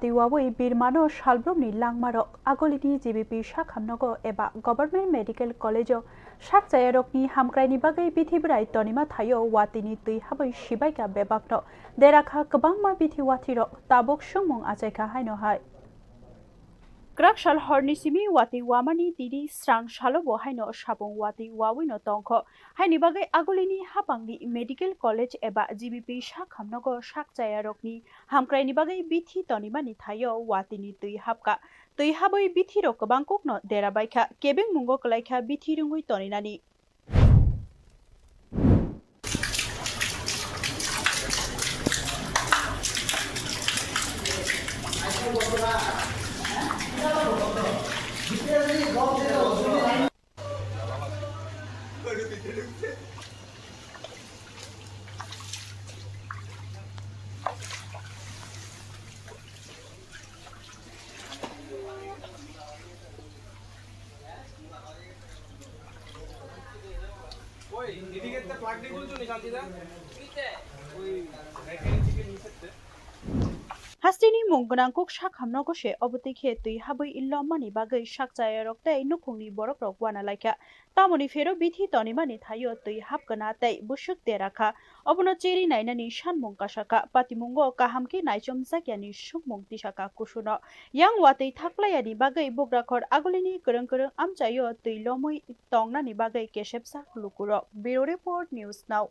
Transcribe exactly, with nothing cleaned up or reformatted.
Tei wawi birmano salbrumni langmarok agulini G B P sakhamnogo eba Government Medical College-o sakchayarokni hamkraini bagwi bithi bwrai tonima thaio watini twi habwi sibaikha bebakno. Derakha kwbangma bithi wathirok tabuk sungmung achaikha haino hai. Kwrak sal horni simi watwi wamani tini srang salo bo haino sapung watwi wawino tongkho. Haini bagwi agulini hapangni Medical College eba G B P sakhamnogo sakchayarokni hamkraini bagwi bithi tonimani thaio watini twi hapkha. Twi habwi bithirok kwbang kokno dera baikha, kebengmungo kwlaikha bithi rwngwi toninani. Hasteni mung gwnang kuk sakhamnogo se obo twi khe twi habwi lommani bagwi sakchayarok tei nukhungni borokrok uana laikha. Tamoni phero bithi tonimani thaio twi hapkna tei bwswk dera kha. Obono cheri nainani sanmung kasakha. Patimungo kaham khe naichomjakyani sukmung tisakha kusuno. Yang watwi thaklaiyani bagwi bugrakhor agulini kwrwng kwrwng amchaio twi lomwi tongnani bagwi kesepjak lukurok. Bureau Report, News Now.